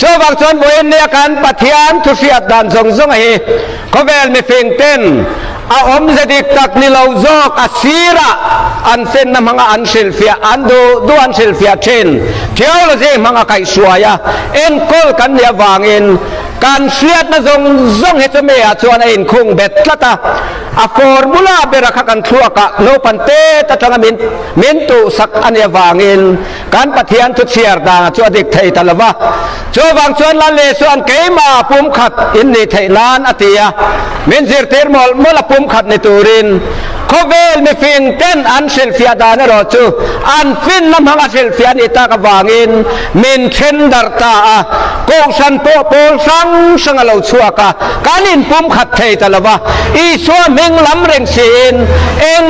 Chuvang chuan vawiin nia kan Pathian thu hriat dan zawng zawng a hi khawvel mifing ten a awmze dik tak ni lo zawk a sirah an finna hmanga an hrilhfiah an duh duh an hrilhfiah thin. Theology hmanga kaihhruai a enkawl kan nih avangin kan hriatna zawng zawng hi chumi ah chuan a inkhung bet tlat a. A formula bera kha kan thluakah naupan tet atanga min min tuhsak a nih avangin kan Pathian thu chhiar danah chu a dik thei ta lo va. Chuvang chuan Lal Isua'n keimah pumkhat in nih theih nan a ti a, min zirtir mawlh mawlh a pumkhat ni turin khawvel mifing ten an hrilhfiah dan erawh chu an finna hmanga hrilhfiah a nih tak avangin min then darh ta a, kohhran pawh pawl hrang hrang a lo chhuak a, kan inpumkhat thei ta lo va, Isua hming lam reng siin eng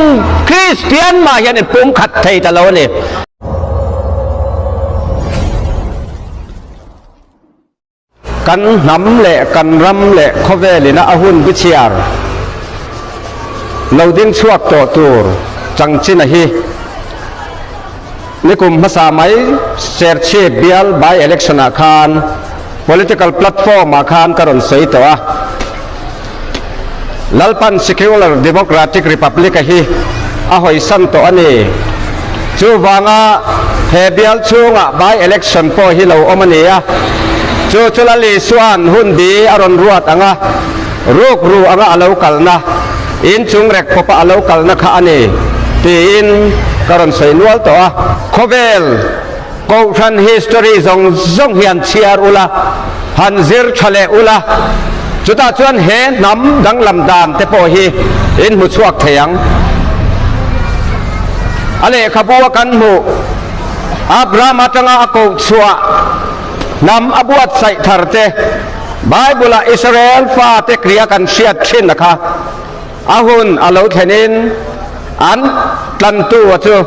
Kristian mah hian inpumkhat thei ta lo a ni. Kan hnam leh kan ram leh khawvelina a hun bichhiar lo ding chhuak tawh tur changchina hi nikum hmasa mai Serchhip bial by election ah khan political platform ah khan ka rawn sawi tawh a. Lalpan Secular Democratic Republic-a hi a hawisan tawh a ni. Chuvanga he bial chhungah by-election pawh hi lo awm a ni a, chu chu Lal Isua'n hun bi a rawn ruat ang a, rukru anga a lo kalna, inchung rek khawpa a lo kalna kha a ni, tiin ka rawn sawi nual tawh a. Khawvel Kohhran history zawng zawng hi han chhiar ula, han zir tha leh ula, chutah chuan he hnam danglam dan te pawh hi in hmu chhuak thei ang. A lehkhabu a kan hmuh Abraham atanga a koh chhuah hnam a buatsaih thar te, Bible-a Israel fate kria kan hriat thin a kha a hun a lo thlenin an tlantu a chu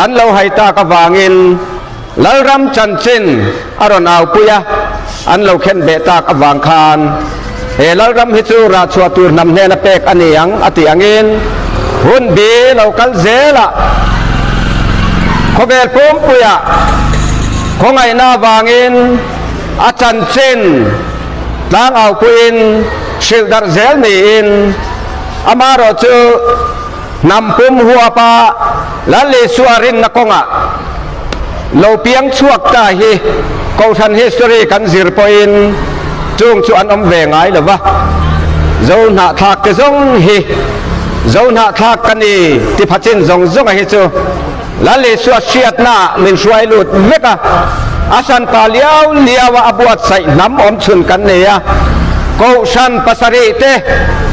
An lo hai tak avangin Lalram chanchin a rawn aupui a, an lo khen beh tak avang khan he Lalram hi chu rah chhuah tur hnam hnena pek a ni ang a tih angin hun bi lo kal zelah khawvel pumpuiah khawngaihna avangin a chanchin tlang aupuiin hrilh darh zel niin amaherawh chu Hnam pum huapa Lal Isua rinna kawngah lo piang chhuak ta hi Kohhran history kan zir pawhin chung chu an awm ve ngai lo va. Zo hnahthlak te zawng hi Zo hnahthlak ka ni ti phachin zawng zawnga hi chu Lal Isua hriatnaah min hruai lut vek a, a hranpa liau liaua a buatsaih hnam awmchhun kan nei a, Kohhran pasarih te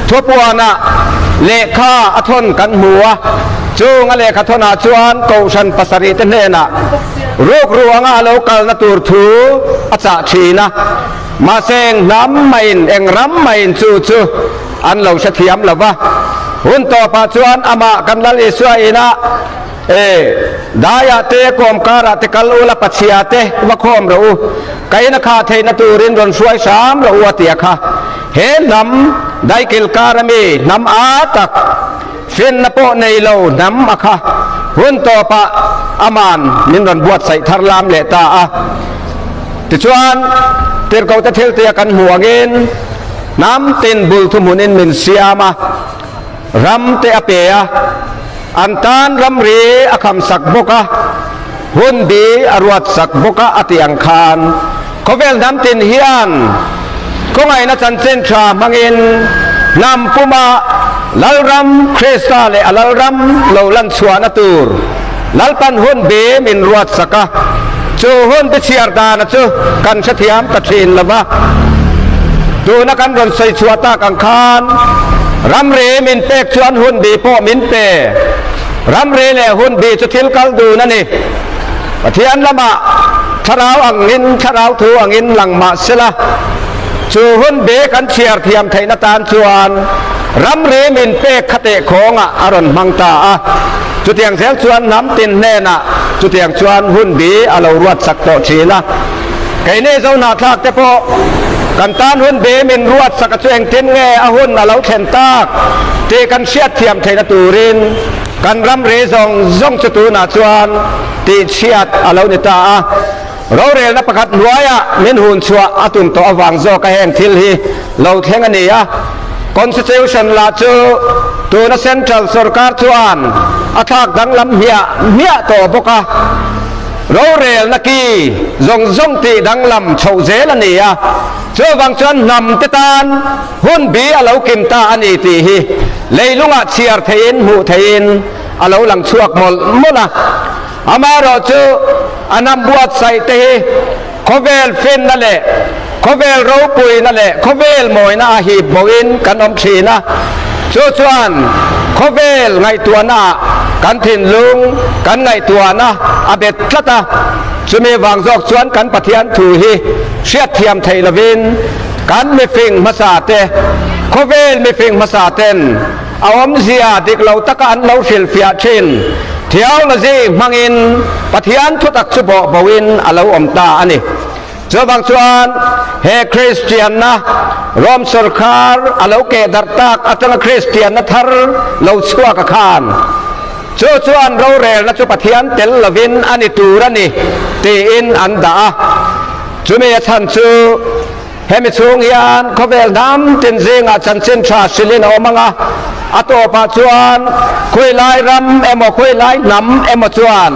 thupuanah lehkha a thawn kan hmu a, chung a lehkha thawnah chuan Kohhran pasarih te hnenah rukru anga a lo kalna tur thu a chah thin a, mahse eng hnam mahin eng ram mahin chu chu an lo hrethiam lo va, hun tawpah chuan amah kan Lal Isua inah E, daiah te, kawmkarah te kal ula pachhia te va khawm rawh u, ka ina kha theihna turin rawn hruai hram rawh u a ti a kha. He hnam daikil kar ami hnam a tak, finna pawh nei lo hnam a kha hun tawpah aman min rawn buatsaih thar lam leh ta a. Tichuan, tirhkohte thiltia kan hmuh angin hnam tin bul thuhmunin min siam a. Ram te a pe a, an tan ramri a kham sak bawk a, hun bi a ruat sak bawk a a tih ang khan khawvel hnam tin hian khawngaihna chanchin tha hmangin hnam puma Lalram Krista leh a Lalram lo lan chhuahna tur Lalpan hun bi min ruat sak a, chu hun bi chhiar dana chu kan hrethiam ta thin lo va. Tuna kan rawn sawi chhuah tak ang khan ramri min pek chuan hun bi pawh min pe. Ramri leh hun bi chu thil kal dun a ni. Pathian lamah thlarau angin thlarau thu angin lang mah sela, chu hun bi kan chhiar thiam theihna tan chuan ramri min pek kha teh khawngah a rawn hmang ta a. Chutiang zel chuan hnam tin hnenah chutiang chuan hun bi a lo ruat sak tawh thin a. Keini Zohnahthlak te pawh kan tan hun bi min ruat sak a chu engtin nge a hun a lo thlen tak tih kan hriat thiam theihna turin kan ramri zawng zawng chu tunah chuan tihchhiat a lo ni ta a. Rorelna pakhat hnuaiah min hun chhuah a tum tawh avang zawka heng thil hi lo thleng a ni a. Constitution lah chu tuna Central sorkar chuan a thlak danglam hmiah hmiah tawh bawk a. Rorelna ki zawng zawng tih danglam chhoh zel a ni a. Chuvang chuan hnam te tan hun bi a lo kim ta a ni tih hi leilungah chhiar theihin hmuh theihin a lo lang chhuak mawlh mawlh a. Amaherawhchu a hnam buatsaih te hi khawvel finna leh khawvel ropuina leh khawvel mawina a hip boin kan awm thin a, chu chuan khawvel ngaihtuahna ah kan thinlung kan ngaihtuahna a bet tlat a, chumi vang zawk chuan kan Pathian thu hi hriatthiam theih lovin kan mifing hmasa te, khawvel mifing hmasa ten A awmzia dik lo taka an lo hrilhfiah thin. Theology hmangin Pathian thutak chu bawh boin a lo awm ta a ni. Chuvang chuan he Kristianna Rome sawrkar a lo keh darh tak atanga Kristianna thar lo chhuak a khan chu chuan rorelna chu Pathian tel lovin a ni tur a ni tiin an dah a. Chumi a chhan chu Hemi chhung hian khawvel hnam tin zingah chanchin tha hrilhin a awm ang a, a tawpah chuan khawilai ram emaw khawilai hnam emaw chuan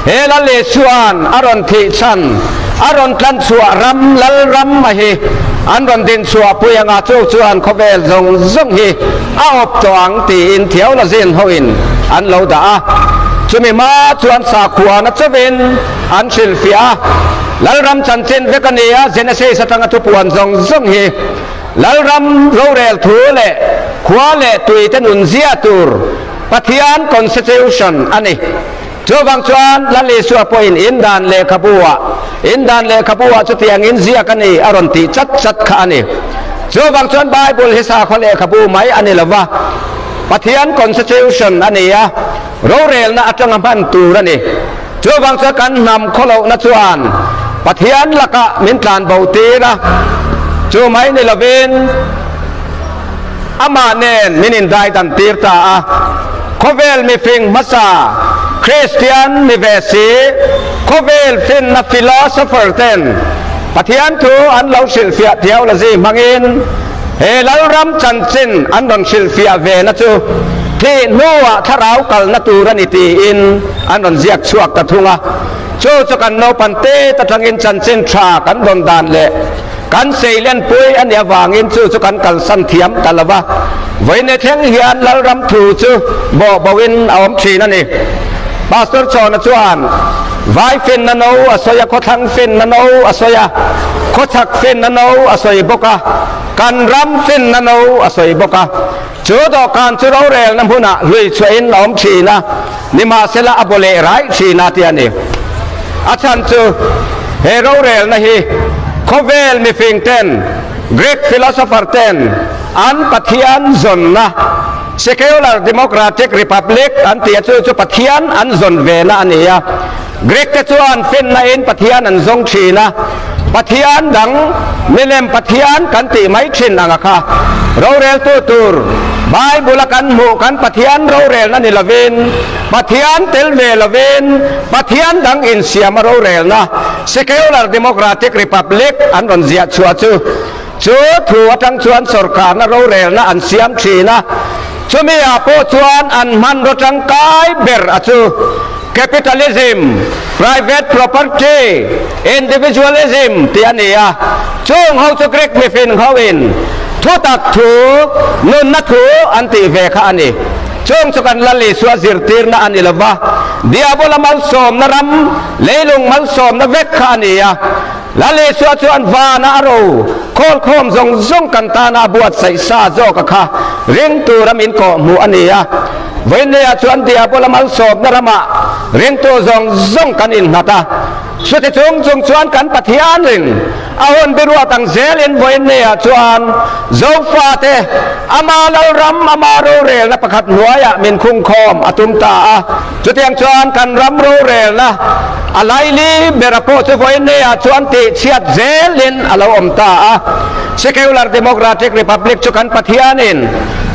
he Lal Isua'n a rawn thih chhan, a rawn tlan chhuah ram Lal ram a hi an rawn din chhuah pui ang a, chu chuan khawvel zawng zawng hi a awp tawh ang tiin theologian hoin an lo dah a. Chumi hma chuan sakhuana chauhin an hrilhfiah a. Lalram chanchin vek a ni a, Genesis atanga thupuan zawng zawng hi Lalram rorel thu leh khua leh tuite nunzia tur Pathian Constitution a ni. Chuvang chuan Lal Isua pawhin in dan lehkhabu-ah, in dan lehkhabu-ah chutiang in ziak a ni a rawn tih chat chat kha a ni. Chuvang chuan Bible hi sakhaw lehkhabu mai a ni lova, Pathian Constitution a ni a, rorelna atanga hman tur a ni. Chuvang chuan kan hnam khawlohna chuan Pathian lakah min tlan bo tir a, chu mai ni lovin amah nen min indai dan tir ta a. Khawvel mifing hmasa, Kristian mi ve si, khawvel finna philosopher ten Pathian thu an lo hrilhfiah theology hmangin he Lalram chanchin an rawn hrilhfiah ve na chu thih hnuah thlarau kalna tur a ni tiin An rawn ziak chhuak ta thung a, chu chu kan naupan tet atangin chanchin tha kan rawn dan leh kan seilenpui a nih avangin chu chu kan kalsan thiam ta lo va, vawiin thleng hian Lalram thu chu bawh boin a awm thin a ni. Pastor Chhawna chuan Vai finna no a sawi a, khawthlang finna no a sawi a, khawchhak finna no a sawi bawk a, kan ram finna no a sawi bawk a, chu dawhkan chu rorelna hmunah hlui chhuahin a awm thin a. Nimahsela a baw leh raih thin a ti a ni. A chhan chu he rorelna hi khawvel mifing ten, Greek philosopher ten an Pathian zawnna, secular democratic republic an tih a chu chu Pathian an zawn vena a ni a. Greek te chuan finna in Pathian an zawng thin a, Pathian dang milem Pathian kan tih mai thin ang a kha. Roreltu tur Bible a kan hmuh kan Pathian rorelna ni lovin, Pathian tel ve lovin Pathian dang insiam a rorelna secular democratic republic an rawn ziah chhuah chu chu thu atang chuan sorkarna rorelna an siam thin a, chumi ah pawh chuan an hmanraw tangkai ber a chu. Capitalism, private property, individualism tih a ni a, chung ho chu Greek mifin hoin thutak thu, nunna thu an tih ve kha a ni. Chung chu kan Lal Isua zirtirna a ni lova, Diabola malsawmna ram, leilung malsawmna vek kha a ni a. Lal Isua chuan vana a ro khawlkhawm zawng zawng kan tana a buatsaih sa zawka kha ring tura min kawhhmuh a ni a. Vawiinleiah chuan Diabola malsawmna ramah ringtu zawng zawng kan innghat a. Chuti chung chung chuan kan Pathianin a hun biruat ang zelin vawiinleiah chuan Zofate ama Lalram, ama rorelna pakhat hnuaiah min khungkhawm a tum ta a. Chutiang chuan kan ram rorelna a laili bera pawh chu vawiinleiah chuan tihchhiat zelin a lo awm ta a. Secular Democratic Republic chu kan Pathianin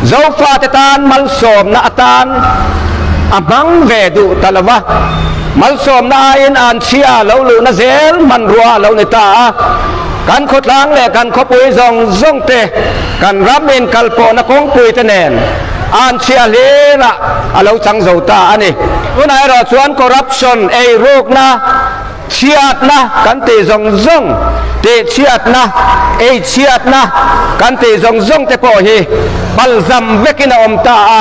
Zofate tan malsawmna atan a hmang ve duh ta lo va. Malsawmna aiin anchhia lo luhna zel hmanrua a lo ni ta a. Kan khawtlang leh kan khawpui zawng zawng te, kan ram inkalpawhna kawngpui te nen anchhia hlirah a lo chang zo ta a ni. Tunah erawh chuan corruption, eirukna, Chhiatna kan tih zawng zawng, tihchhiatna, eichhiatna kan tih zawng zawng te pawh hi palzam vekin a awm ta a,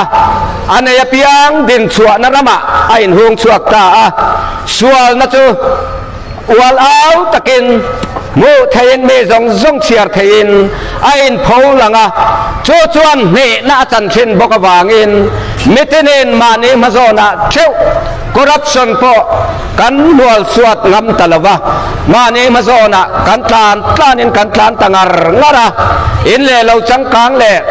a nei apiang dinchhuahna ramah a inhung chhuak ta a, sualna chu ual au takin hmuh theihin mi zawng zawng chhiar theihin a inpho lang a, chu chuan hnehna a chan thin bawk avangin mitinin mahni hmazawnah theuh Corruption pawh kan hnual suat ngam ta lo va, mahni hmazawnah kan tlan tlanin kan tlan ta ngar ngar a, in leh lo changkang leh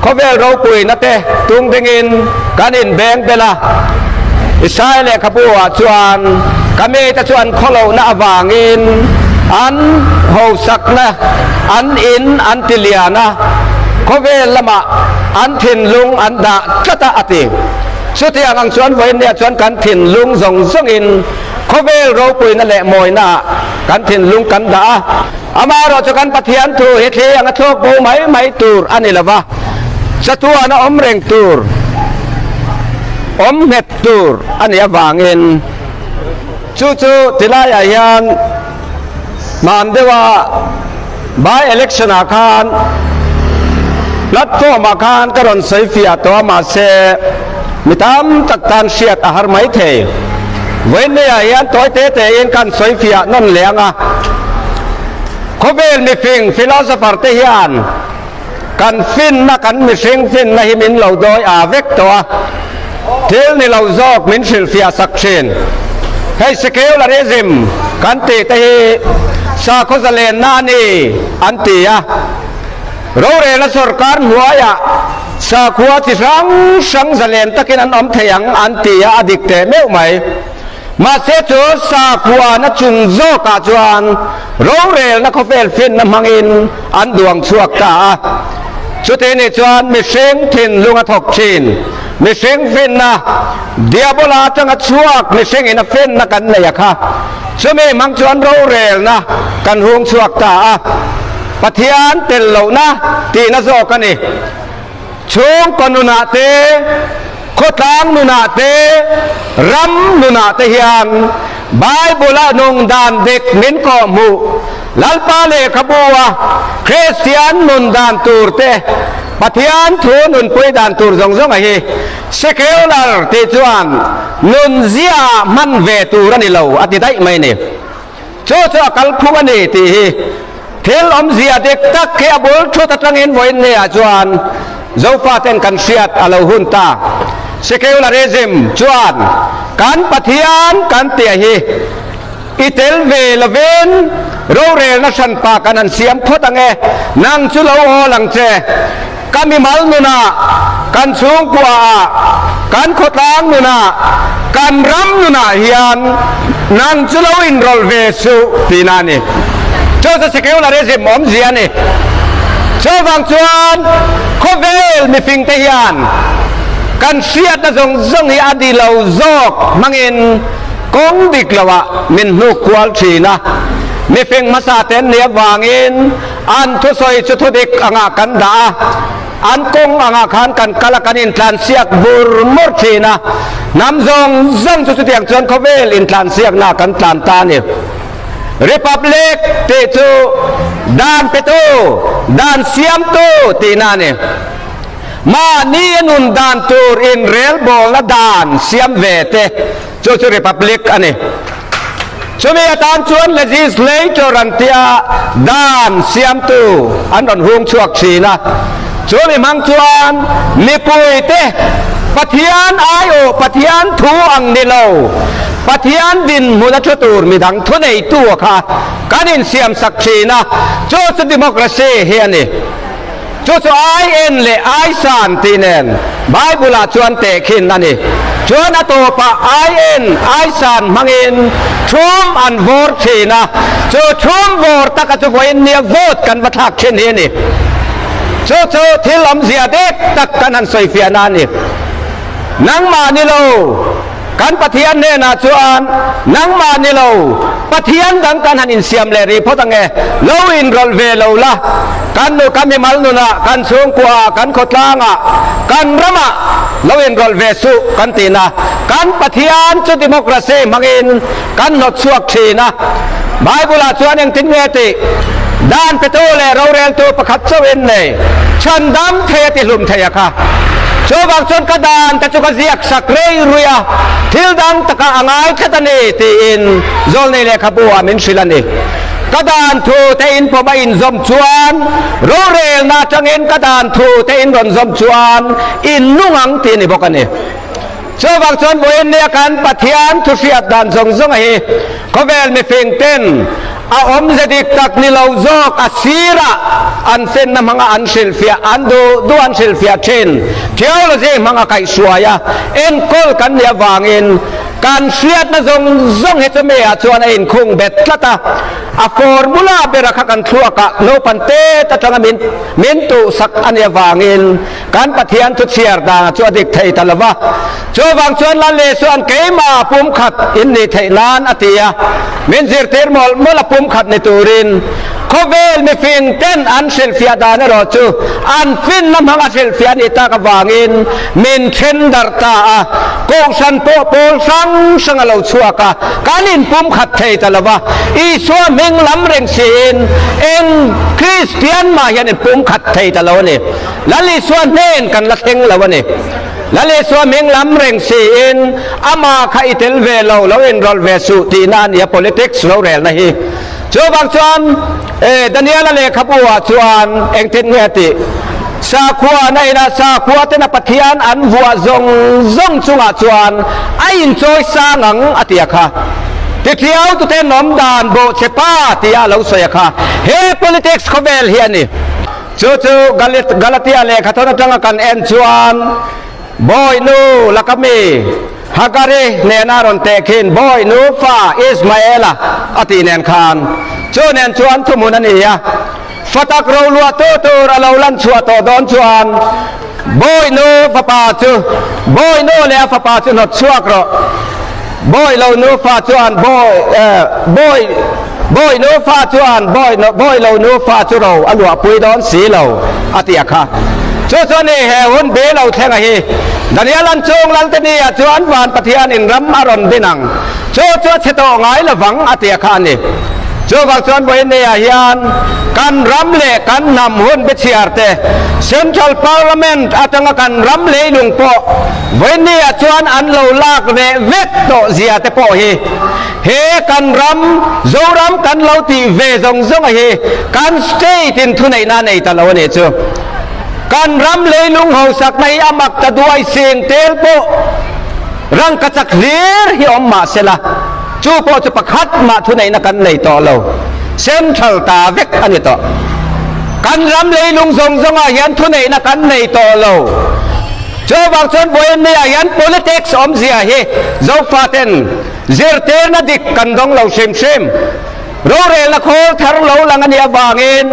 khawvel ropuina te tung dingin kan inbeng bel a. Israel lehkhabu ah chuan ka mite chu an khawlohna avangin an hosakna an in an ti lian a, khawvel lamah an thinlung an dah tlat a, a ti. Chutiang ang chuan vawiinniah chuan kan thinlung zawng zawngin khawvel ropuina leh mawinaah kan thinlung kan dah a. Amaherawh chu kan Pathian thu hi thli anga thlawk bo mai mai tur a ni lo va, chatuana awm reng tur, awm nghet tur a nih avangin chu chu tilaiah hian hman deuha by election ah khan platform ah khan ka rawn sawi fiah tawh a mahse mi tam tak tan hriat a har mai thei. Vawiinni ah hian tawi te te in kan sawi fiah nawn leh ang a. Khawvel mifing philosopher te hian kan finna kan mihring finna hi min lo dawi a vek tawh a, thil ni lo zawk min hrilhfiah sak thin. Hei secularism kan tih te hi sakhaw zalenna a ni an ti a, rorelna sorkar hnuaiah sakhua chi hrang hrang zalen takin an awm thei ang an ti a, a dik teh meuh mai. Mahse chu sakhuana chung zawkah chuan rorelna khawvel finna hmangin an duang chhuak ta a. Chuti nih chuan mihring thinlung a thawk thin. Mihring finna, Diabola atanga chhuak mihringin a finna kan nei a kha. Chumi hmang chuan rorelna kan hung chhuak ta a. Pathian tel lohna tihna zawk a ni. Chhungkaw nunah te, khawtlang nunah te, ram nunah te hian Bible-a nung dan dik min kawhhmuh. Lalpa lehkhabu-a Kristian nun dan tur te, Pathian thu nunpui dan tur zawng zawng a hi secular tih chuan nun ziaah hman ve tur a ni lo a ti daih mai ni. Chu chu a kalphung a ni tih hi thil awmzia dik tak khi a bul thut atangin vawiin hneah chuan Zofaten kan hriat a lo hun ta. Secularism chuan kan Pathian kan tih hi i tel ve lovin rorelna hranpa kan han siam phawt ang e, nang chu lo haw lang che. Ka mimal nunah, kan chhungkuaah, kan khawtlang nunah, kan ram nunah hian nang chu lo inrawlh ve suh tihna a ni. Chu chu secularism awmzia a ni. Chuvang chuan khawvel mifingte hian kan hriatna zawng zawng hi a di lo zawk hmangin kawng dik loah min hnuk kual thin a. Mifing hmasa te an nih avangin An thusawi chu thudik angah kan dah a, an kawng angah khan kan kal a, kan intlansiak bur mur thin a. Hnam zawng zawng chu chutiang chuan khawvel intlansiaknaah kan tlan ta a ni. Republic tih chu dan petu, dan siamtu tihna a ni. Mahni a nun dan tur inrelbawlna dan siam ve te chu chu Republic a ni. Chumi atan chuan legislator an tia dan siamtu an rawn hung chhuak thin a. Chumi hmang chuan mipuite Pathian aiawh, Pathian thu ang ni lo, Pathian dinhmun a thu tur midang thuneitu a kha kan insiamsak thin a, chu chu democracy hi a ni. Chu chu ai en leh ai san tih nen Bible-ah chuan tehkhin a ni. Chuan a tawpah ai en, ai san hmangin thum an vawr thin a, chu thum vawr taka chu vawiin nia vote kan va thlak thin hi a ni. Chu chu thil awmzia dek tak kan han sawifiahna a ni. Nangmah ni lo. Kan Pathian hnenah chuan, Nangmah ni lo, Pathian dang kan han insiam leh rih phawt ang e, lo inrawlh ve lo la, kan nu kan mimal nunah, kan chhungkuaah, kan khawtlangah, kan ramah lo inrawlh ve suh kan tih na. Kan Pathian chu democracy hmangin kan hnawt chhuak thin a. Bible-ah chuan engtin nge tih? Dan petu leh roreltu pakhat chauhin nei, chhandam thei a tihlum thei a kha. Chuvang chuan ka dan te chu ka ziak sak rei rui a, thil dang taka a ngai tlat a ni tiin Zawlnei lehkhabu ah min hrilh a ni. Ka dan thu te in pawm a inzawm chuan, rorelna atangin ka dan thu te in rawn zawm chuan in nung ang tih a ni bawk a ni. Chuvang chuan vawiin nia kan Pathian thu hriat dan zawng zawng a hi khawvel mifing ten a awmze dik tak ni lo zawk a sirah an finna hmanga an hrilhfiah an duh duh an hrilhfiah thin. Theology hmanga kaihhruai a enkawl kan nih avangin kan hriatna zawng zawng hi chumi ah chuan a inkhung bet tlat a, a formula bera kha kan thluakah naupan tet atanga min min tuhsak a nih avangin Kan Pathian thu chhiar dan chu a dik thei ta lo va, chuvang chuan Lal Isua'n keimah pumkhat in nih theih nan a ti a, min zirtir mawlh mawlh a pumkhat ni turin. Khawvel mifing ten an hrilhfiah dan erawh chu an finna hmanga hrilhfiah a nih tak avangin min then darh ta a, kohhran pawh pawl hrang hrang a lo chhuak a, kan inpumkhat thei ta lo va, Isua hming lam reng siin eng Kristian mah hian inpumkhat thei ta lo a ni. Lal Isua hnen kan la thleng lo a ni. Lal Isua hming lam reng siin amah kha i tel ve lo, lo inrawlh ve suh tihna a ni a politics rorelna hi. Chuvang chuan Daniela lehkhabu ah chuan engtin nge a tih? Sakhua na inah sakhua tena Pathian an vuah zawng zawng chungah chuan a inchawi sang ang a ti a kha. Tithiau tute nawm dan bawhchhe pa tia a lo sawi a kha. He politics khawvel hi a ni. Chu chu Galatia lehkhathawn atanga kan en chuan Bawihnu laka mi Hagari hnena rawn teh khin Bawihnu fa Ismaela a tih nen khan chu nen chuan thuhmun a ni a. Fatak roluah tu tur a lo lan chhuah tawh dawn chuan Bawihnu fapa chu Bawihnu leh a fapa chu hnawt chhuak rawh. Bawihlo nufa chuan Bawi Bawi nufa chuan Bawi lo nufa chu ro a luahpui dawn si lo, a ti a kha. Chu chuan ni he hun bi lo thleng a hi. Daniel an chung Lalte ni ah chuan van Pathian in ram a rawn din ang. Chu chu a chhe tawh ngai lovang, a ti a kha a ni. Chuvang chuan vawiin ni ah hian kan ram leh kan hnam hun bichhiar te Central Parliament atanga kan ram leilung pawh vawiin ni ah chuan an lo lak leh vek tawh zia te pawh hi He kan ram, Zoram kan lo tih ve zawng zawng a hi kan state in thuneihna a nei ta lo a nih chu. Kan ram leilung hausakna hi a mak ta duai sing tel pawh rangka chak hlir hi awm mah se la, chu pawh chu pakhat mah thuneihna kan nei tawh lo. Central ta vek a ni tawh. Kan ram leilung zawng zawngah hian thuneihna kan nei tawh lo. Chuvang chuan vawiin ni ah hian politics awmzia hi Zofaten zirtirna dik kan dawng lo hrim hrim. Rorelna khawl thar lo lang a nih avangin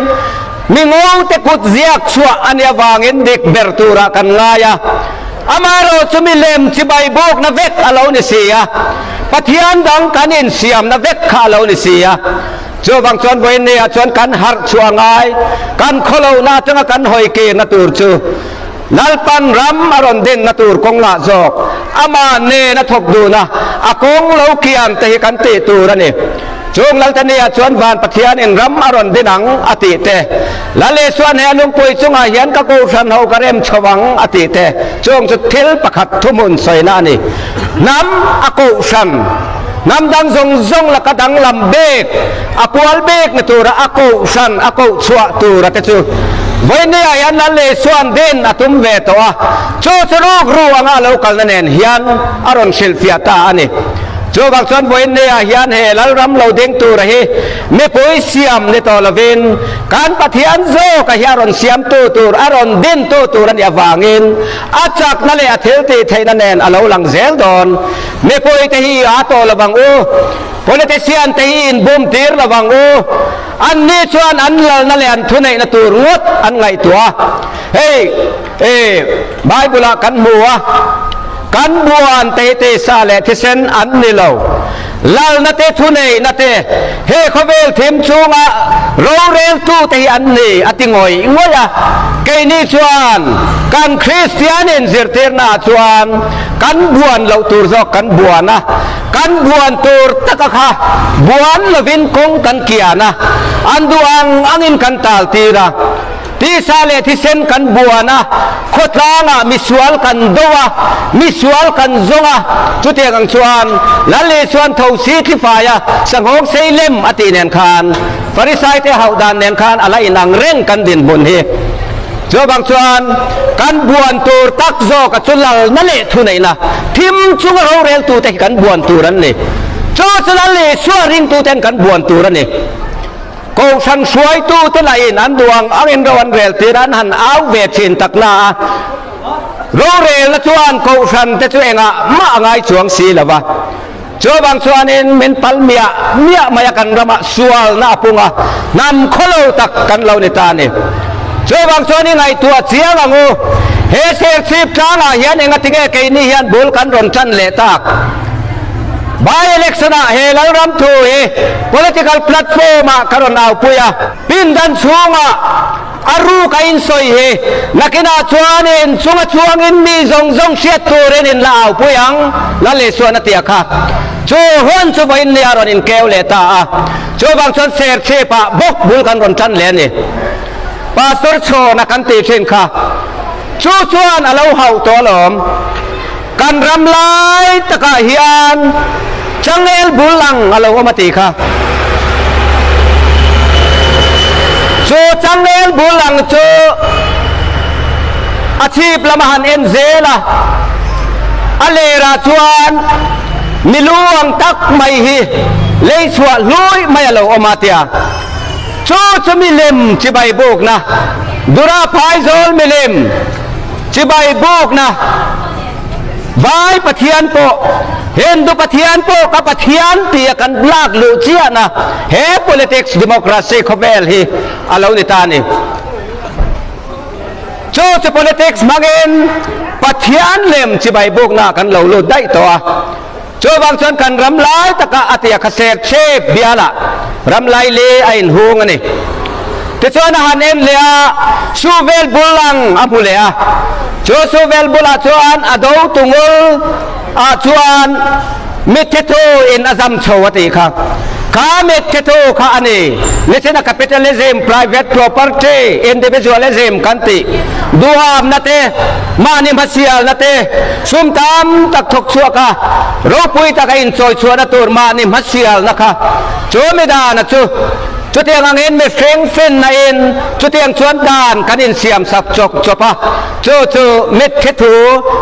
mi ngote kut ziak chhuah a nih avangin dik ber turah kan ngai a. Amaherawh chu mi lem chibai bukna vek a lo ni si a, Pathian dang kan insiamna vek kha a lo ni si a. Chuvang chuan vawiin ni ah chuan kan harh chhuah ngai, kan khawlohna atanga kan hawi kirna tur chu Lalpan ram a rawn dinna tur kawng lah zawk amah nen a thawk dun a, a kawng lo kian te hi kan tih tur a ni. Chung Laltania chuan van Pathianin ram a rawn din ang a tih te, Lal Isuan he a lungpui chungah hian ka kohhran ho ka rem chho ang a tih te, chung chu thil pakhat thuhmun sawina a ni. Hnam a kohhran, hnam dang zawng zawng laka danglam bik, a kual bik ni tura a kohhran a koh chhuah tura te chu vawinia hian Lal Isuan din a tum ve tawh a, chu chu rukru anga a lo kalna nen hian a rawn hrilhfiah ta a ni. Chuvang chuan vawinia hian he Lalram lo ding tura hi mipui siam ni tawh lovin kan Pathian zawka hi a rawn siamtu tur, a rawn dintu tur a nih avangin a chakna leh a thiltih theihna nen a lo lang zel dawn. Mipui te hi i a tawh lovang u. Politician te hi in bum tir lo vang u. Anni chuan an lalna leh an thuneihna tur ngawt an ngaihtuah a. Hei e Bible ah kan hmu a. Kan buan te hi tisa leh thisen an ni lo. Lalna te thuneihna te he khawvel thim chunga roreltu te hi an ni a ti ngawih ngawih a. Keini chuan kan Kristian inzirtirna ah chuan kan buan loh tur zawk kan buan a, kan buan tur taka kha buan lovin kawng kan kian a, an duh ang angin kan taltir a. Tisa leh thisen kan buan a, khawtlangah misual kan do a, misual kan zawng a, chutiang ang chuan Lal Isuan thosi thlifai a, sanghawng sei lem a tih nen khan Farisaite hauh dan nen khan a la inang reng kan dinhmun hi. Chuvang chuan kan buan tur tak zawk a chu lalna leh thuneihna thim chunga roreltute hi kan buan tur an ni. Chu chu Lal Isua ringtuten kan buan tur a ni. Kohhran hruaitute lahin an duh ang angin ro an rel tir a, an han au ve thin tak na a, rorelna chuan kohhran te chu engah mah a ngai chuang si lo va. Chuvang chuanin min pal miah miah mai a, kan ramah sualna a pung a, hnam khawlo tak kan lo ni ta a ni. Chuvang chuan i ngaihtuah chiang ang u, he serchhip tlangah hian engatinge keini hian bul kan rawn tan leh tak? By election ah he Lalram thu hi political platform ah ka rawn aupui a, pindan chhungah a ruk a insawi hi nakinah chuanin chunga chuangin mi zawng zawng hriat turin in la aupui ang, Lal Isuan a ti a kha. Chu hun chu vawiin ni a rawn inkeu leh ta a, chuvang chuan serchhip ah bawk bul kan rawn tan leh a ni. Pastor Chhawna kan tih thin kha chu chuan a lo hauh tawh alawm. Kan ram lai takah hian changel bul ang a lo awm a tih kha. Chu changel bul ang chu a chhip lama han en zel a, a lerah chuan milu ang tak mai hi lei chhuah hlui mai a lo awm a tia. Chu chu milem chibai bukna, Dura phaizawl milem. Chibai bukna Vai Pathian pawh Hindu Pathian pawh ka Pathian tia kan lak luh chiahna he politics democracy khawvel hi a lo ni ta a ni. Chu chu politics hmangin Pathian lem chibai bukna kan lo lut daih tawh a. Chuvang chuan kan ram lai taka a tia kha ser chep bialah ram laili a inhung a ni. Tichuan a han en leh a, Suvel bul ang a hmu leh a. Chu Suvel bulah chuan a do tungul ah chuan mitthi thu in a zam chho a tih kha. Kha mitthi thu kha a ni. Nichina capitalism, private property, individualism kan tih duhamna te, mahni hmasialna te, Sum tam tak thawk chhuak a, ropui taka inchawi chhuahna tur mahni hmasialna kha chu mi dana chu chutiang angin mihring finna in chutiang chuan dan kan insiam sak chawk chawp a, chu chu mitthi thu,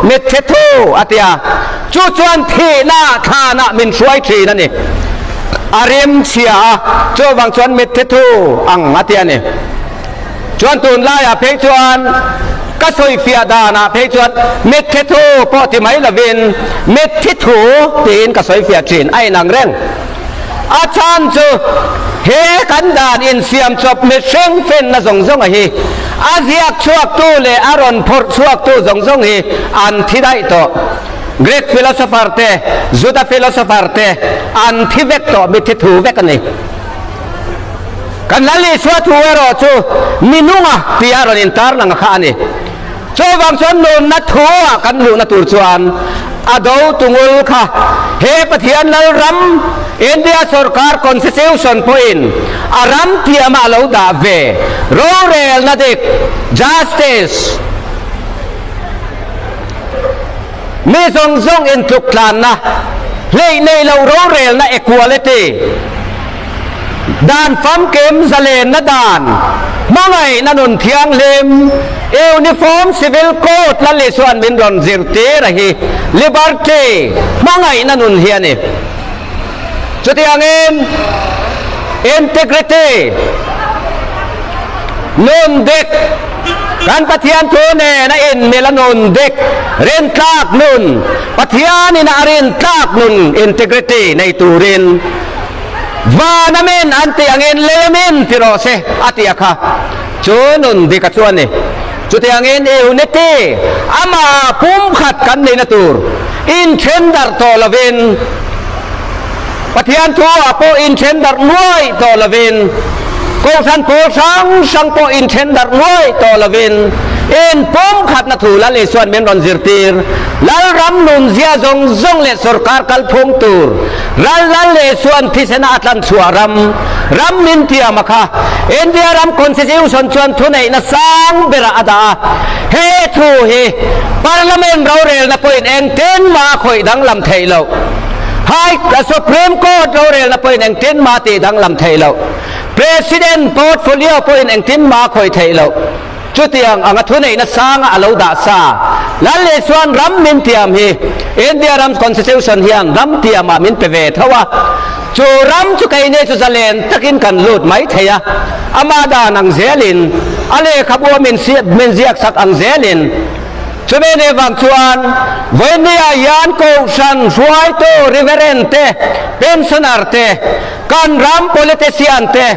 mitthi thu a ti a, chu chuan thihna thlanah min hruai thin a ni. A rim chhia a, chuvang chuan mitthi thu ang a ti a ni. Chuan tunlaiah phei chuan ka sawifiah danah phei chuan mitthi thu pawh ti mai lovin mitthi thu tiin ka sawifiah thin a inang reng. A chhan chu he kan dan insiam chawp mihring finna zawng zawnga hi a ziak chhuaktu leh a rawn phawrh chhuaktu zawng zawng hi an thi daih tawh. Greek philosopher te, Juda philosopher te an thi vek tawh, mitthi thu vek a ni. Kan Lal Isua thu erawh chu mi nunga tia rawn intarlang kha a ni. Chuvang chuan nunna thu-ah kan luhna tur chuan a do tungul kha he Pathian Lal ram, India sorkar Constitution pawhin a ram thiama a lo dah ve rorelna dik, justice, mi zawng zawng intluktlanna, hleih nei lo rorelna, equality, Dan famkim zalenna dan, hmangaihna nun thianghlim, Uniform Civil Code Lal Isuan min rawn zirtir a hi Liberty, hmangaihna nun hi a ni. Chutiangin Integrity, nun dik, kan Pathian thu nen a inmil a nun dik, rintlak nun, Pathianin a rintlak nun integrity nei turin, Van amen an tih angin lei amen ti rawh se a ti a kha. Chu nun dik a chu a ni. Chutiangin unity, amah pumkhat kan neihna tur inthen darh tawh lovin, Pathian thu-ah pawh inthen darh nuai tawh lovin, Kohhran pawl hrang hrang pawh inthen darh nuai tawh lovin, in pumkhatna thu Lal Isua'n min rawn zirtir, Lalram nunzia zawng zawng leh sawrkar kalphung tur, Ral Lal Isua'n thisena a tlanchhuah ram, ram min tiam a kha. India ram Constitution chuan thuneihna sang berah a dah a, he thu hi Parliament rorelna pawhin engtin mah a khawih danglam theih loh. High Supreme Court rorelna pawhin engtin mah tih danglam theih loh. President portfolio pawhin engtin mah a khawih theih loh. Chutiang anga thuneihna sanga a lo dah sa. Lal Isua'n ram min tiam hi India ram Constitution hian ram tiamah min pe ve tho a. Chu ram chu keini chu zalen takin kan lut mai thei a. Ama dan ang zelin, a lehkhabu a min min ziak sak ang zelin. Chumi ni vang chuan Vawinia hian Kohhran hruaitu Reverend te, Pensioner te, kan ram politician te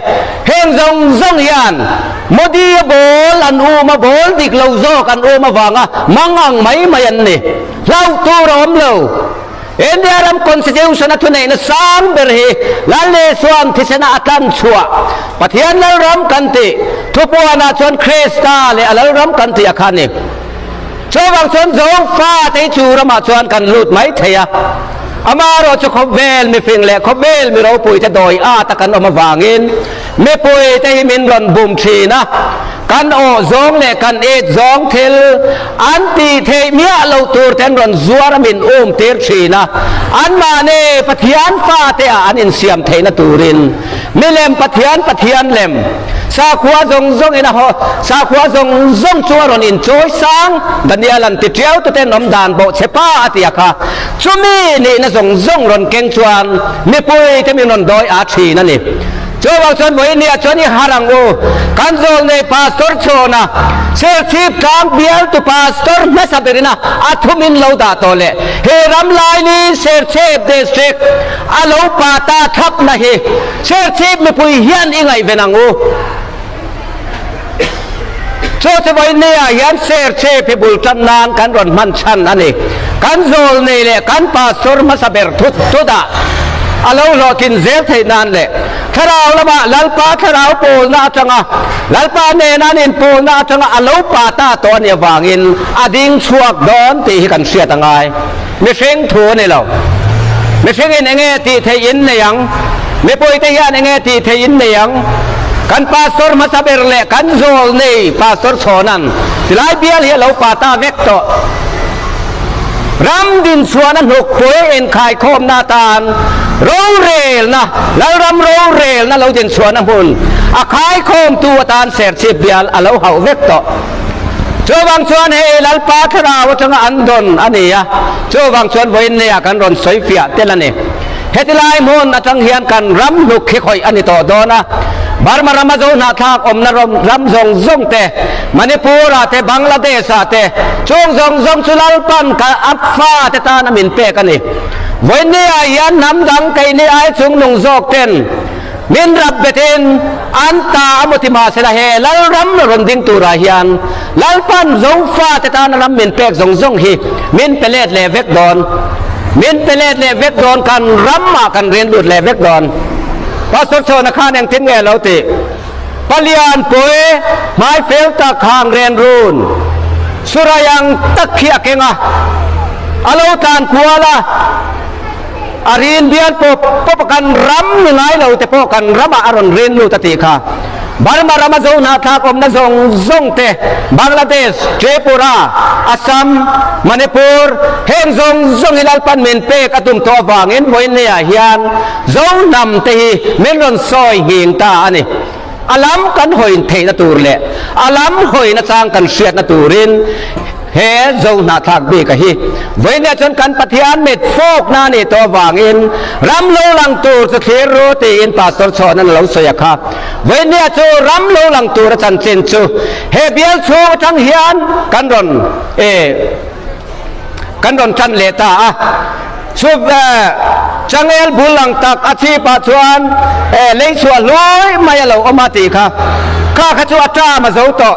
heng zawng zawng hian Modi a bawl an um a, bawl dik lo zawk an um avanga mang ang mai mai an ni. Hlauh tur a awm lo. India ram Constitution a thuneihna sang ber hi Lal Isua'n thisena a tlan chhuah Pathian Lalram kan tih thupuanah chuan Krista leh a Lalram kan tih a kha a ni. Chuvang chuan Zofa te hi chu ramah chuan kan lut mai thei a, amaherawh chu khawvel mifing leh khawvel mi ropui te dawi at a kan awm avangin mipui te hi min rawn bum thin a, Kan aw zawng leh kan et zawng thil an tih theih miah loh tur te an rawn zuar a min um tir thin a, anmahni Pathian fate ah an insiam theihna turin milem Pathian Pathian lem sakhua zawng zawng in a haw sakhua zawng zawng chu a rawn inchawi sang Daniel an ti tiau tute an awm dan bawh che pa a ti a kha chumi nihna zawng zawng rawn keng chuan mipui te min rawn dawi a thin a ni. Chuvang chuan vawinia chuan i har ang u. Kan zawlnei Pastor chhawna Serchhip tlang bialtu Pastor hmasa berina a thumin lo dah tawh leh he ram laini Serchhip District a lo pa ta thlapna hi Serchhip mipui hian i ngaihven ang u. Chu chu vawinia hian Serchhip hi bul tan nan kan rawn hman chhan a ni. Kan zawlnei leh kan Pastor hmasa ber thut thut ah a lo hlawhtlin zel theih nan leh Thlarau lamah Lalpa Thlarau pawlna atanga Lalpa nena an inpawlna atanga a lo pa ta tawh a nih avangin a ding chhuak dawn tih hi kan hriat a ngai. Mihring thu a ni lo. Mihringin enge tih theih in nei ang? Mipuite hian enge tih theih in nei ang? Kan Pastor hmasa ber leh kan zawl nei Pastor Chhawnan tilai bial hi a lo pa ta vek tawh. Ram dinchhuahna hnukpui inkhaikhawmna atan rorelna, Lalram rorelna lo dinchhuahna hmun a khaikhawmtu atan Serchhip bial a lo hauh vek tawh. Chuvang chuan hei Lalpa Thlarau atanga an dawn a ni a, chuvang chuan vawiinneia kan rawn sawi fiah tel a ni. Heti lai hmun atang hian kan ram hnuk hi khawih a ni tawh dawn a, Burma rama zo hnahthlak awmna ram zawng zawng te, Manipur-ah te, Bangladesh-ah te, chung zawng zawng chu Lalpan ka a fate tana min pek a ni. Vawiinneia hian hnam dang keini ai chungnung zawk ten, Min rap betin an ta a maw ti mahsela he Lalram rawn ding turah hian Lalpan Zofate tana ram min pek zawng zawng hi min pe let leh vek dawn. Min pe let leh vek dawn kan ramah kan rin lut leh vek dawn. Pastor Chhawna khan engtin nge lo tih? Palian pui hmai fel tak hang ren run surai ang tak khi a keng a, a lo tlan kual a. A rin bial pawp pawp a kan ram ni ngai lo te pawh kan ramah a rawn rin lut a tih kha. Burma rama zo hnahthlak awmna zawng zawng te, Bangladesh, Tripura, Assam, Manipur, heng zawng zawng hi Lalpan min pek a tum tawh avangin vawiinneah hian zo hnam te hi min rawn sawi nghing ta a ni. A lam kan hawi theihna tur leh a lam hawina chang kan hriatna turin he zo hnahthlak bika hi vawiinah chuan kan Pathian mit fawkna a nih tawh avangin ram lo lang tur chu thlir ru tiin Pastor Chhawnan a lo sawi a kha. Vawiinah chu ram lo lang tur a chanchin chu he bial chhung atang hian kan rawn Kan rawn tan leh ta a, chu changel bul ang tak a chhipah chuan lei chhuah hlui mai a lo awm a tih kha, kha kha chu a ṭam a zo tawh.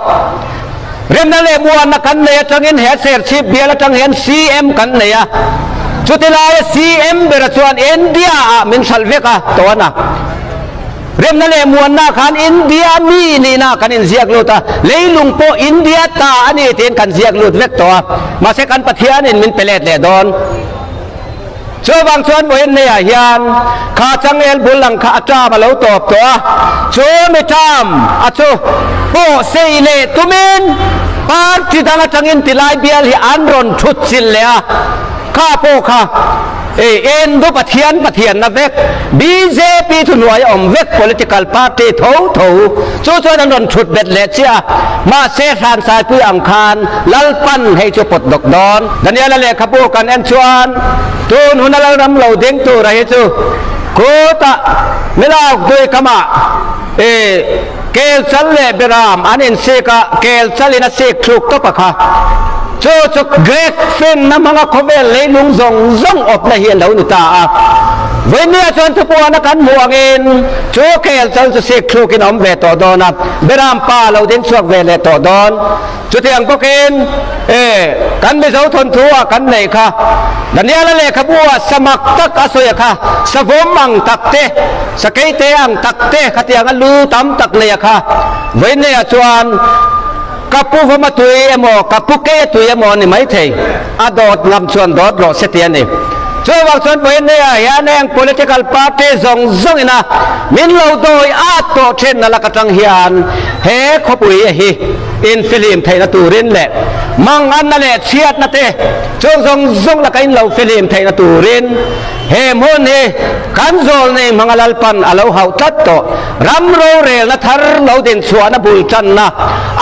Remna leh muanna kan nei atangin he Serchhip bial atang hian CM kan nei a, chuti laia CM bera chuan India ah min hralh vek a tawn a. Remna leh muanna khan India mi nihna kan inziak lut a, leilung pawh India ta a ni tiin kan ziak lut vek tawh a, mahse kan Pathianin min pe let leh dawn. Chuvang chuan vawiin neiah hian kha changel bul ang kha a term a lo tawp tawh a, chu mi term a chu pawh sei leh tumin party dang atangin tilai bial hi an rawn thut chilh leh a, kha pawh kha ei Hindu Pathian Pathianna vek bjp thuhnuai a awm vek political party tho tho chu chuan an rawn thut bet leh chiah a, mahse Hransaipui ang khan Lalpan hei chu pawt dawk dawn. Daniela lehkhabu kan en chuan tun huna Lalram lo ding tura hi chu kutah Milauk dui kamah i kel chal leh Beram an insik a, kel chalin a sik thluk tawp a kha. Chu chu Greek finna hmanga khawvel leilung zawng zawng awpna hi a lo ni ta a. Vawinia chuan thupuana kan hmuh angin chu kel chal chu sik thlukin a awm ve tawh dawn a, Beram pa lo ding chhuak ve leh tawh dawn. Chutiang bawkin, e, kan Mizo thawnthu ah kan neih kha, Daniela lehkhabu ah samak tak a sawi a kha, savawm ang tak te, sakeite ang tak te khatiang a lu tam tak nei a kha, vawiinneia chuan ka pu vawm a tui emaw, ka pu kei a tui emaw a ni maithei, a dawt ngam chuan dawt rawh se ti a ni. Chuvang chuan vawiinneia hian heng political party zawng zawngin a min lo dawi at tawh thin na lak atang hian he khawpui hi, Infilim theihna turin leh manganna leh chhiatna te chung zawng zawng laka in lo filim theihna turin he hmun hi kan zawlnei hmanga Lalpan a lo hauh tlat tawh. Ram rorelna thar lo dinchhuahna bul tanna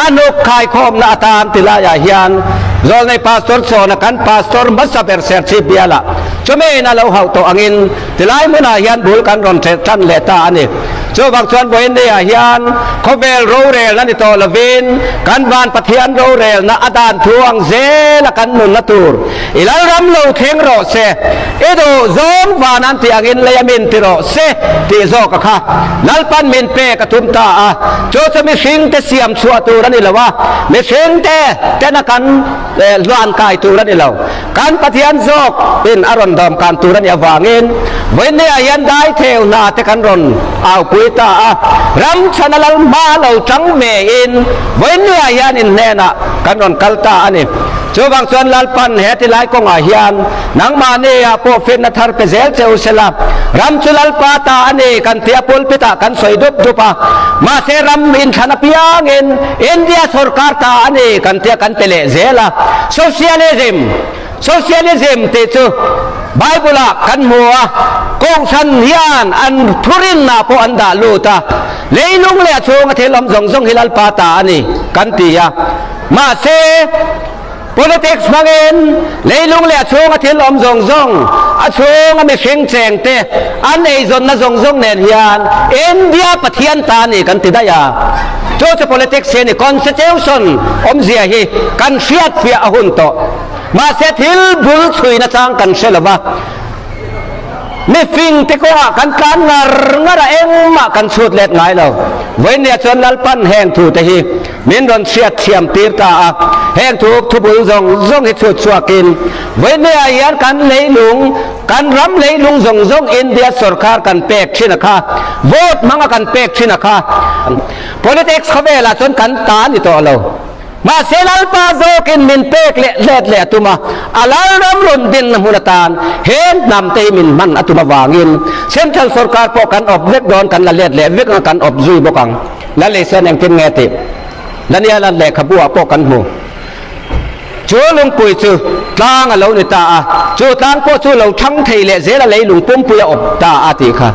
a hnuk khaikhawmna atan ti laiah hian zawlnei Pastor Chhawna kan Pastor hmasa ber Serchhip bialah chumi in a lo hauh tawh angin tilai hmunah hian bul kan rawn tan leh ta a ni. Chuvang chuan vawiinniah hian khawvel rorelna ni tawh lovin kan van Pathian rorelna a dan thu ang zela kan nunna tur i Lalram lo thleng rawh se, i duh zawng van an tih angin lei a min ti rawh se tih zawk a kha Lalpan min pek a tum ta a. Chu chu mihringte siam chhuah tur a ni lo a, mihringte tena kan hluan kai tur a ni lo. Kan Pathian zawk in a rawn dawmkan tur a nih avangin vawiinniah hian daitheu hna te kan rawn aupui ta a, ram chhana lal hma lo tang ve in vawiinniah hian in hnenah kan rawn kal ta a ni. Chuvang chuan Lalpan he tilai kawngah hian nangmahniah pawh fitna thar pe zel che u sela, ram chu Lalpa ta a ni kan tia pulpit ah kan sawi dup dup a, mahse ram inthlan apiangin India sorkar ta a ni kan tia kan pe leh zel a. Socialism, Socialism tih chu Bible-ah kan hmu a, Kohhran hian an thurinna pawh an dah lut a, leilung leh a chhunga thil awm zawng zawng hi Lalpa ta a ni kan ti a. Mahse, politics hmangin leilung leh a chhunga thil awm zawng zawng, a chhunga mihring chengte an eizawnna zawng zawng nen hian India Pathian ta a ni kan ti daih a. Chu chu politics hi a ni. Constitution awmzia hi kan hriatfiah a hun tawh. Mahse thil bul chhui nachang kan hre lo va, mifing te kawngah kan tlan ngar ngar a, engmah kan chhut let ngai lo. Vawinia chuan Lalpan heng thu te hi min rawn hriat thiam tir ta a, heng thu thubul zawng zawng hi chhut chhuakin vawinia hian kan leilung, Kan ram leilung zawng zawng India sorkar kan pek thin a kha, vote hmanga kan pek thin a kha. Politics khawvelah chuan kan ta a ni tawh lo. Mahse Lalpa zawkin min pek leh let leh a tum a, a Lalram rawn dinna hmun atan he hnam te hi min hman a tum avangin Central sorkar pawh kan awp vek dawn, kan la let leh vek ang a, kan awp zui bawk ang. Lal Isuan engtin nge tih Daniela lehkhabu ah pawh kan hmu. Chu lungpui chu tlang a lo ni ta a, chu tlang pawh chu lo thang thei leh zel a leilung pumpui a awp ta a tih kha.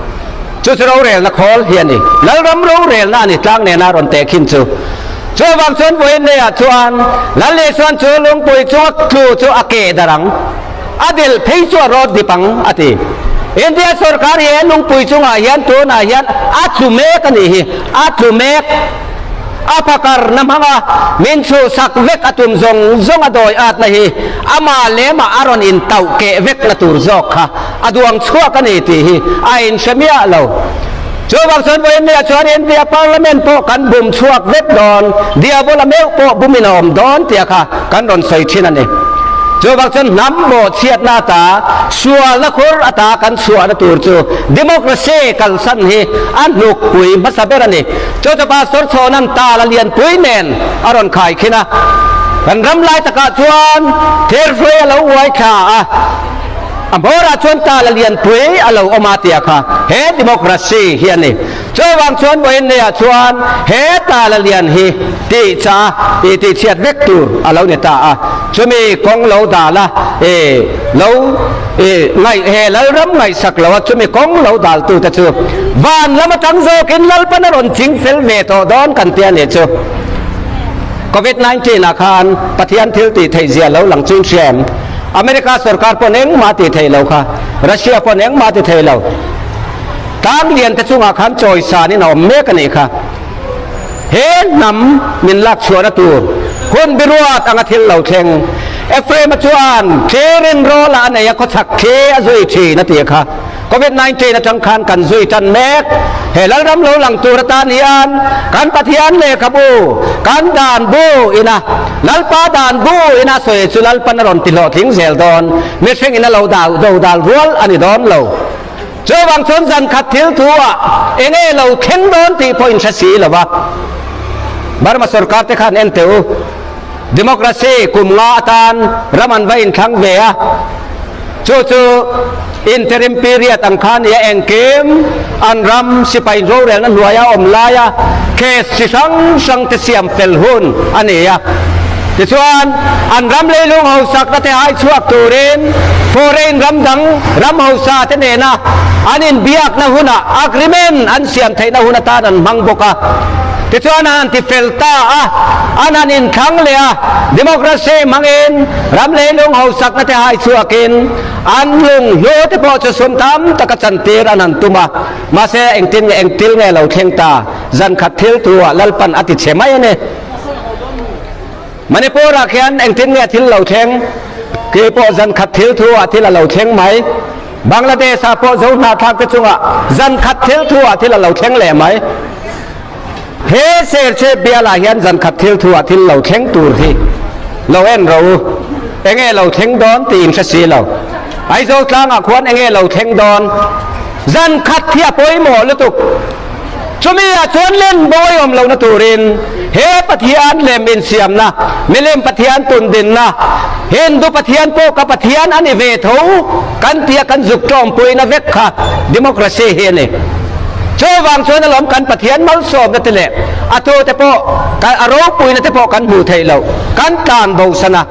Chu chu rorelna khawl hi a ni. Lalram rorelna a ni tlang nena rawn tehkhin chu. Chuvang chuan vawiin leiah chuan Lal Isuan chu lungpui chunga tlu chu a keh darh ang, a delh phei chu a rawt dip ang a ti. India sorkar hi he lungpui chungah hian tunah hian a tlu mek a nih hi, a tlu mek. A phakar na hmang a, min chhuhsak vek a tum zawng zawng a dawi atna hi ama lemah a rawn intauh keh vek na tur zawk kha a duang chhuak a ni tih hi a inhre miah lo. Chuvang chuan vawiin nia chuan India Parliament pawh kan bum chhuak vek dawn, Diabola meuh pawh bumin a awm dawn tia kha kan rawn sawi thin a ni. Chuvang chuan hnam bawhchhiatna ata, sualna khur ata kan chhuahna tur chu Democracy kalsan hi a hnukpui hmasa ber a ni. Chu chu Pastor Chhawnan tal a lianpui nen a rawn khaikhin a. Kan ram lai takah chuan thirhrui a lo uai thla a. A hmawrah chuan tal a lianpui a lo awm a tia kha he democracy hi a ni. Chuvang chuan vawiin neiah chuan he tal a lian hi tih cha i tih chhiat vek tur a lo ni ta a. Chumi kawng lo dal a i lo i ngaih he Lalram ngaihsak lo a chumi kawng lo dal tu te chu van lam atang zawkin Lalpan a rawn ching fel ve tawh dawn kan tia nih chu. Covid 19 ah khan Pathian thil tih theih zia lo lang chu in hria em? America sorkar pawn engmah a ti thei lo kha, Russia pawn engmah a ti thei lo. Tlang lian te chungah khan chawi sanin a awm mek a nih kha. He hnam min lak chhuahna tur hun biruat anga thil lo thleng. Ephraim-a chuan thlirin rawlah a nei a, khawchhak thli a zui thin a ti kha. Covid 19 atang khan kan zui tan mek. He Lalram lo lang tur atan hian kan Pathian lehkhabu, kan dan bu ina Lalpa dan bu ina sawi chu Lalpan a rawn ti hlawhtling zel dawn. Mihring in a lo dal do dal rual a ni dawn lo. Chuvang chuan zan khat thil thu ah enge lo thleng dawn tih pawh in hre si lo va. Burma sorkar te khan en teh u. Democracy kum nga atan ram an va inthlang ve a. Chu chu interim period ang kha nia engkim an ram sipai rorelna hnuaia awm laia case chi hrang hrang te siam fel hun a ni a. Tichuan, an ram leilung hausakna te hai chhuak turin foreign ram dang ram hausa te nena an inbiakna hunah agreement an siam theihna hun atan an hmang bawk a. Tichuan, an han ti fel ta a, an han inthlang leh a, democracy hmangin Ram leilung hausakna te hai chhuakin an lung hlu te pawh chu sum tam taka chantir an han tum a, mahse engtin nge engtil nge lo thleng ta, zan khat thil thu ah Lalpan a ti chhe mai a ni. Manipur ah khian engtin nge thil lo thleng, kei pawh zan khat thil thu ah thil a lo thleng mai, Bangladesh ah pawh zo hnahthlak te chungah zan khat thil thu ah thil a lo thleng leh mai. He Serchhip bialah hian zan khat thil thuah thil lo thleng tur hi lo en rawh u. Enge lo thleng dawn tih in hre si lo. Aizawl tlangah khuan enge lo thleng dawn? Zan khat hi a pawimawh lutuk. Chumi ah chuan len bawi awm lohna turin he Pathian lem insiamna, milim Pathian tundinna, Hindu Pathian pawh ka Pathian a ni ve tho kan tia kan zuk tawmpuina vek kha democracy hi a ni. Chuvang chuan alawm kan Pathian malsawmna te leh a thu te pawh kan a ropuina te pawh kan hmuh theih loh kan tlan bo san a.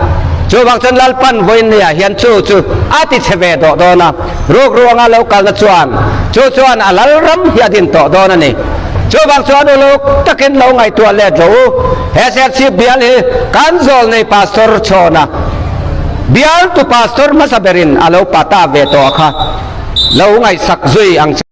Chuvang chuan Lalpan vawiinniah hian chu chu a ti chhe ve dawh dawn a, rukru anga lo kalna chuan chu chuan a Lalram hi a din tawh dawn a ni. Chuvang chuan uluk takin lo ngaihtuah let rawh u. He Serchhip bial hi kan zawlnei Pastor Chhawna bialtu Pastor hmasa berin a lo pa ta ve tawh a kha lo ngaihsak zui ang che.